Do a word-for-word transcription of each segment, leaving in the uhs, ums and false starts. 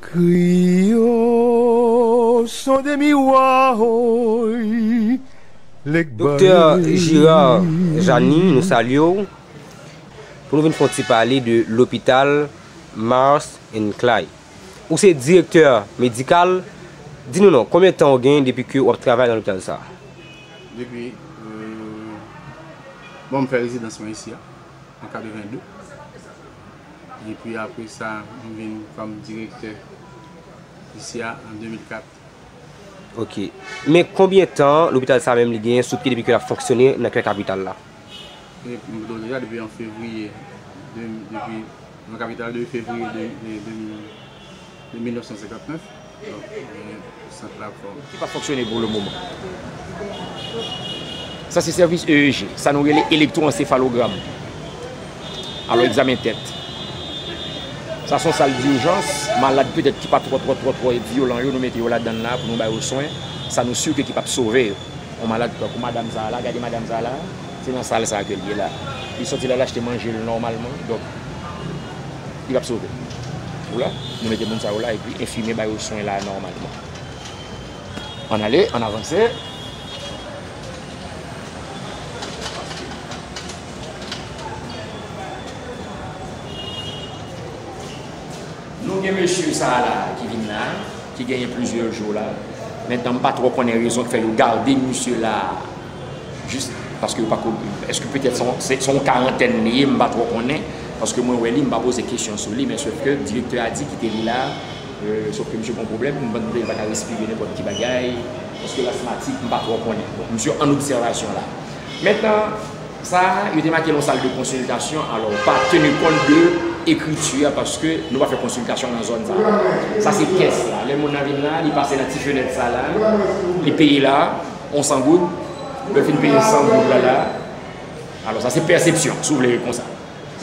Kriyo son demi wa, woy. Doktè Girard Jany, nou salye w. Pou nou vin fè yon ti pale de lopital Mars and Clyde. Ou se direktè medikal. Di nou non, konbyen tan ou gen depi ke w ap travay nan lopital sa a? Depi, euh, bon, m fè rezidans mwen isi a, an katrevenndez. Epi apre sa, m vin kòm direktè isi a an de mil kat. Ok. Men konbyen tan lopital sa menm li genyen sou pye depi ke l ap fonksyone nan kè kapital la? E m deja depi an fevriye, de, depi nan kapital de fevriye de, de, de, de mil nèf san senkantnèf. Donk, men sant la ap fòme. Ki pa fonksyone pou le moman. Sa se sèvis E E G. Sa nou rele elektwoansefalogram. Alò, egzamen tèt. Sa se yon sal dijans. Malad petèt ki pa twò, twò, twò, twò vyolan yo, nou mete yo ladann la pou nou ba yo swen. Sa nou si ke ki p ap sove yo. Yon malad tankou madanm sa a la, gade madanm sa a la, se nan sal sa a ke l ye la. Li sòti la, l achte manje l nòmalman, donk, li p ap sove. Ou la, nou mete moun sa yo la, epi enfimye ba yo swen la nòmalman. Ann ale, ann avanse. Nou gen mesye sa a la ki vin la, ki genyen plizyè jou la. Mentnan, m pa twò konnen rezon k fè yo gade misye la. Jis paske yo pa ko-, èske petèt se yon, se, se yon karantèn li ye, m pa twò konnen. Paske mwen wè li, m pa poze kesyon sou li, men sòf ke direktè a di kite li la. Euh, sòf ke misye gen yon pwoblèm, m pandan li pa ka respire nenpòt ki bagay. Paske l asmatik, m pa twò konnen. Bon, misye an obsèvasyon la. Mentnan, sa a, yo te make l yon sal de konsiltasyon, alò, pa teni kont de ekriti a, paske nou pa fè konsiltasyon nan zòn sa a. Sa se kès la. Lè moun nan vin la, li pase nan ti fenèt sa la, li peye la, yon san goud, lè l fin peye san goud la la, alò, sa se pèsepsyon, si w vle l konsa.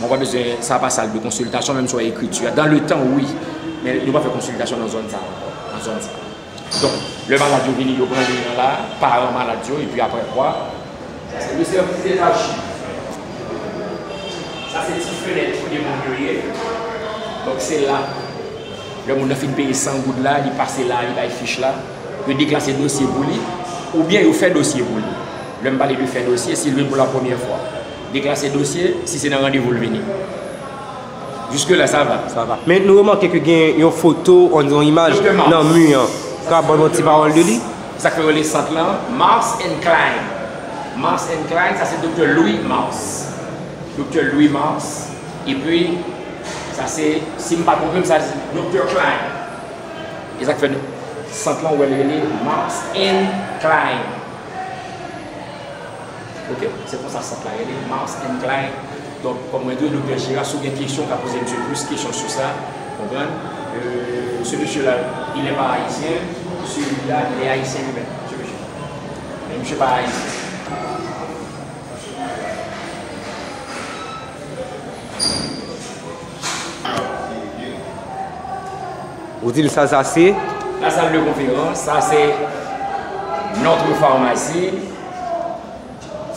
Mwen pa bezwen, sa pa sal de konsiltasyon, menm si w wè ekriti a. Dans le temps, wi, men nou pa fè konsiltasyon nan zòn sa a ankò, nan zòn sa a. Donk, lè malad yo vini, yo pran li nan la, paran malad yo, epi apre kwa, sa se le sèvis de tachi. Sa se ti fenèt kote moun yo ye. Donk, se la, lè moun nan fin peye san goud la, li pase la, li bay fich la, yo deklase dosye pou li, oubyen yo fè dosye pou li. Lè m pale de fè dosye, si l vin pou la premyè fwa, deklase dosye, si se nan randevou l vini. Jiske la, sa va. Sa va. Men nou remake ke gen yon foto, on di yon imaj nan mi an. Ka ban nou yon ti pawòl de li? Sa k fè yo rele sant lan Mars and Klein. Mars and Klein, sa se Doktè Louis Mars. Doktè Louis Mars. Epi, sa se, si m pa twonpe m, sa se Doktè Klein. E sa k fè sant lan, ou wè l rele Mars and Klein. Ok, se konsa sant la rele, Mars and Klein. Donk, kòm mwen di w, Doktè Gérard, si w gen kesyon, w ka poze misye plis kesyon sou sa, konprann? Euh, ce monsieur-là, il n'est pas haïtien, celui-là, il est haïtien lui-même, ce monsieur. Men misye pa ayisyen. Ou di l sa, sa se? La salle de conférence, sa se notre pharmacie.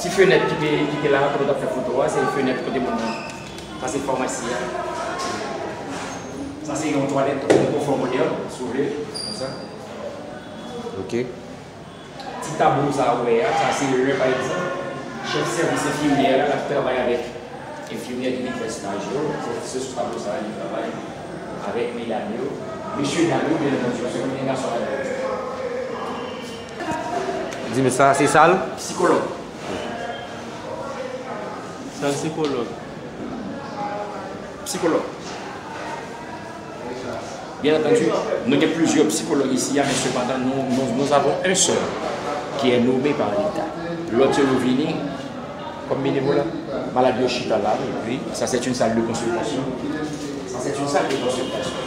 Ti fenèt ki te, ki te la, kote w t ap fè foto a, se fenèt kote moun nan. Sa se famasi a. Sa se yon twalèt, yon konfò modèn, si w vle, konsa. Ok. Ti tablo sa a ou wè a, sa se lè, pa egzanp, chèf sèvis enfimyè a, l ap travay avèk enfimyè ki vin fè staj yo, se, se sou tablo sa a li travay avèk medam yo. Mesye dam yo, byen antandi, paske konbyen gason ladan yo? Di m sa, se sa l? Sikològ. Sa l sikològ. Sikològ. Bien entendu, nou gen plizyè sikològ isi a, men sepandan, nou, nou, nous avons un seul qui est nommé par l'État. Lòt yo, yo vini kòm benevola. Malad yo chita la, epi, ça c'est une salle de consultation. Ça c'est une salle de consultation.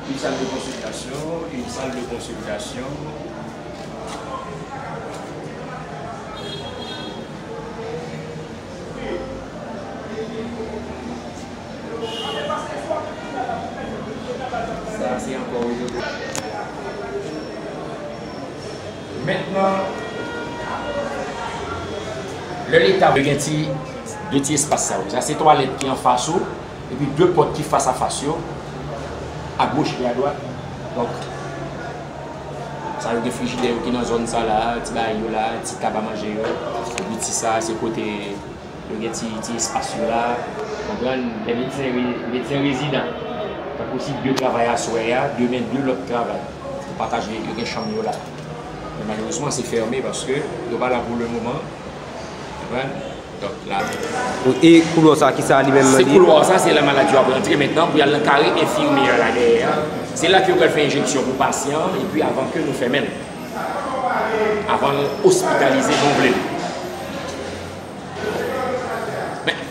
Une salle de consultation, une salle de consultation. Sa se ankò yon. Mentnan, lè Leta gen ti, de ti espas sa yo, sa se twalèt ki anfas ou, epi de pòt ki fas a fas yo, Agoch e adwat. Donk, sa yo gen frijidè yo ki nan zòn sa la, ti bagay yo la, ti kab a manje yo. Epi ti sa, se kote yo gen ti, ti espas yo la. Konprann? Lè medsen re-, medsen rezidan, tankou si de travay aswè a, demen de lòt travay. Yo pataje, yo gen chanm yo la. Men malerezman, se fèmen paske yo pa la pou le moman. Konprann? Donk, la. E koulwa sa, ki sa li menm se li? Koulwa sa, se la malad yo ap rantre mentnan pou y al nan kare enfimyè a la dèyè a. Se la ke yo pral fè enjeksyon pou pasyan an, epi avan ke nou fèmen l. Avan l ospitalize, jan w vle l. Men, m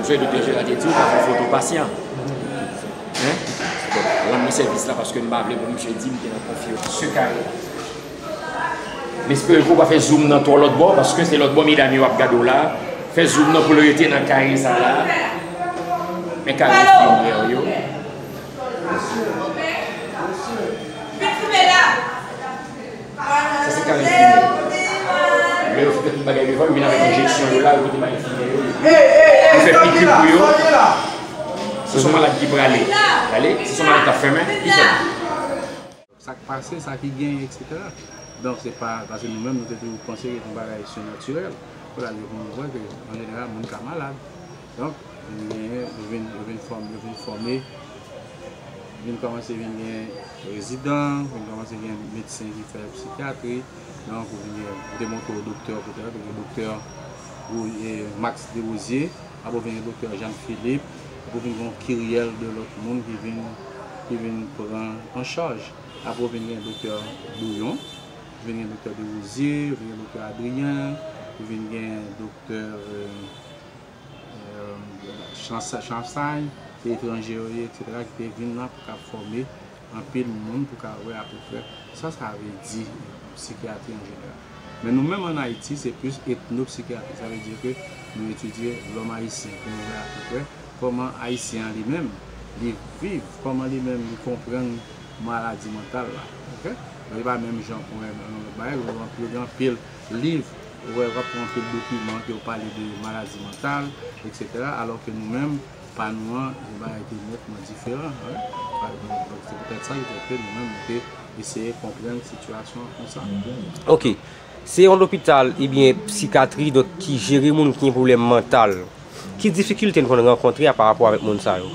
swete doktè Jera te di w pa fè foto pasyan. Hein? Bon, rann mwen sèvis la paske m pa vle pou misye di m te nan konfyans. Se kare. M espere ke w pa fè zoom nan twò lòt bò, paske se lòt bò medam yo ap gade w la. Fè zoom nan pou l rete nan kare sa la. Men kare enfimyè yo. Sa se kare enfimyè yo. Lè yo fin fè tout bagay devan, yo vin avèk enjeksyon yo la, yo pote bay enfimyè yo. Yo fè piki pou yo. Se son malad ki prale. Prale, se son malad k ap fèmen, li fèmen. Sa k pase, sa ki genyen, etsetera. Donk, se pa, paske nou menm, nou te toujou panse ke se yon bagay sinatirèl. Pou la, nou konn wè ke, an jeneral, moun ka malad. Donk, nou genyen, nou vin, nou vin fòm-, nou vin fòme, vin kòmanse vin gen rezidan, vin kòmanse gen medsen ki fè psikyatri. Donk, ou vin gen, ou te montre w doktè, kote a, te gen doktè Ro-, e, Max Desrosiers, apre ou vin gen doktè Jeanne Philippe, apre ou vin gen yon kiryèl de lòt moun ki vin, ki vin pran an chaj. Apre ou vin gen doktè Bouillon, ou vin gen doktè Desrosiers, ou vin gen doktè Adrien, ou vin gen doktè, euh, euh, Chans-, Chansay, se etranje yo ye, etsetera, ki te vin la pou ka fòme anpil moun pou ka wè apeprè sa sa vle di psikyatri an jeneral. Men nou menm ann Ayiti, se plis etnopsikyatri. Sa vle di ke nou etidye lòm ayisyen pou nou wè apeprè kòman ayisyen an li menm, li viv, kòman li menm li konprann maladi mantal la. Oke? Donk, li pa menm jan pou yon lòt bagay, yo gen anpil liv, ou wè, w ap pran anpil dokiman ke yo pale de maladi mantal, etsetera, alò ke nou menm, pa nou an, yon bagay ki nètman diferan, wi. Donk, se poutèt sa ki fè ke nou menm, nou te eseye konprann sitiyasyon an konsa. Oke. Se yon lopital, ebyen, psikatri, donk, ki jere moun ki gen pwoblèm mantal. Ki difikilte nou konn rankontre a pa rapò avèk moun sa yo?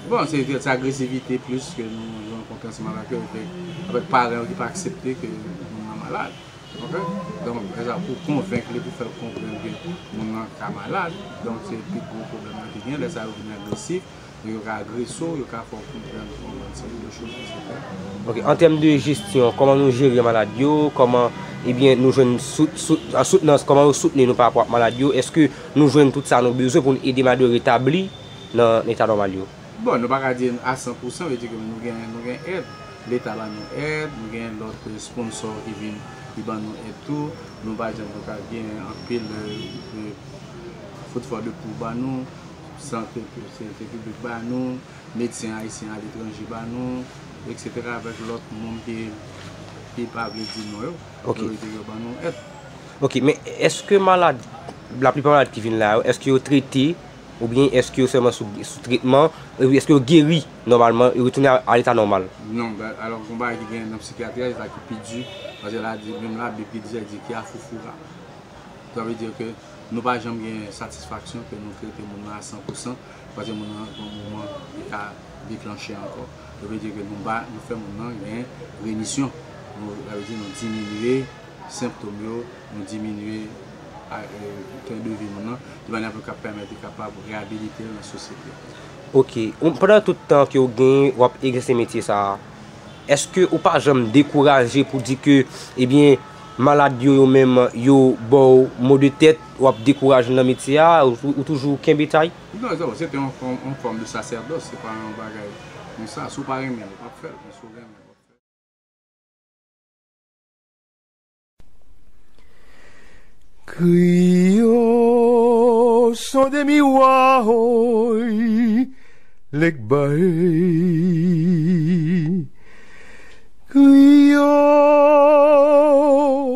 Bon, se, se agresivite plis ke nou, nou rankontre ansanm avèk yo, avèk, avèk paran yo ki pa aksepte ke moun nan malad. Oke? Donk, lè sa, pou konvenk li, pou fè l konprann ke moun nan ka malad, donk se pi gwo pwoblèm nan ki gen. Lè sa, yo vin agresif, yo ka agrese w, yo ka fè w konprann yon seri de choz, etsetera. Oke, an tèm de jesyon, kòman nou jere malad yo? Kòman, ebyen, nou jwenn sout-, sout-, a, soutnans? Kòman yo soutni nou pa rapò ak malad yo? Èske nou jwenn tout sa nou bezwen pou n ede malad yo retabli nan eta nòmal yo? Bon, nou pa ka di a san pou san, vle di ke nou gen, nou gen èd. Leta ba nou èd, nou gen lòt, eh, sponsò ki vin, ki ban nou èd tou. Nou, pa egzanp, nou ka gen anpil, eh, eh, foutfò de pou ba nou, sante, sante piblik ba nou, medsen ayisyen aletranje ba nou, etsetera, avèk lòt moun ki, ki pa vle di non yo. Oke. Yo di yo ban nou èd. Oke, men èske malad, laplipa malad ki vin la yo, èske yo trete oubyen èske yo sèlman sou, sou tretman, epi èske yo geri nòmalman, yo retounen a, a leta nòmal? Non, ba, alò, gon bagay ki genyen nan psikyatri a, se sa ki pi di, paske la di, menm Labib ki di, sa di, qui a foufoura. Sa vle di ke nou pa janm gen satisfaksyon ke nou trete moun nan a san pou san, paske moun nan, gon moman, li ka deklanche ankò. Sa vle di ke nou ba, nou fè moun nan gen remisyon. Nou, sa vle di nou diminye senptòm yo, nou diminye, a, e, tren de vi moun nan, de manyè pou l ka pèmèt li kapab reyabilite l nan sosyete. Oke. Ou, pandan tout tan ke w gen, w ap egzèse metye sa a, èske ou pa janm dekouraje pou di ke, ebyen, malad yo, yo menm, yo ba w mo de tèt, w ap dekouraje nan metye a, ou, ou toujou kenbe tay? Non, se, se te yon fòm, yon fòm de sasèdòs, se pa yon bagay konsa. Si w pa renmen l, w p ap fè l, men si w renmen l, w ap fè l. Criollo son de mi guajo, Legba.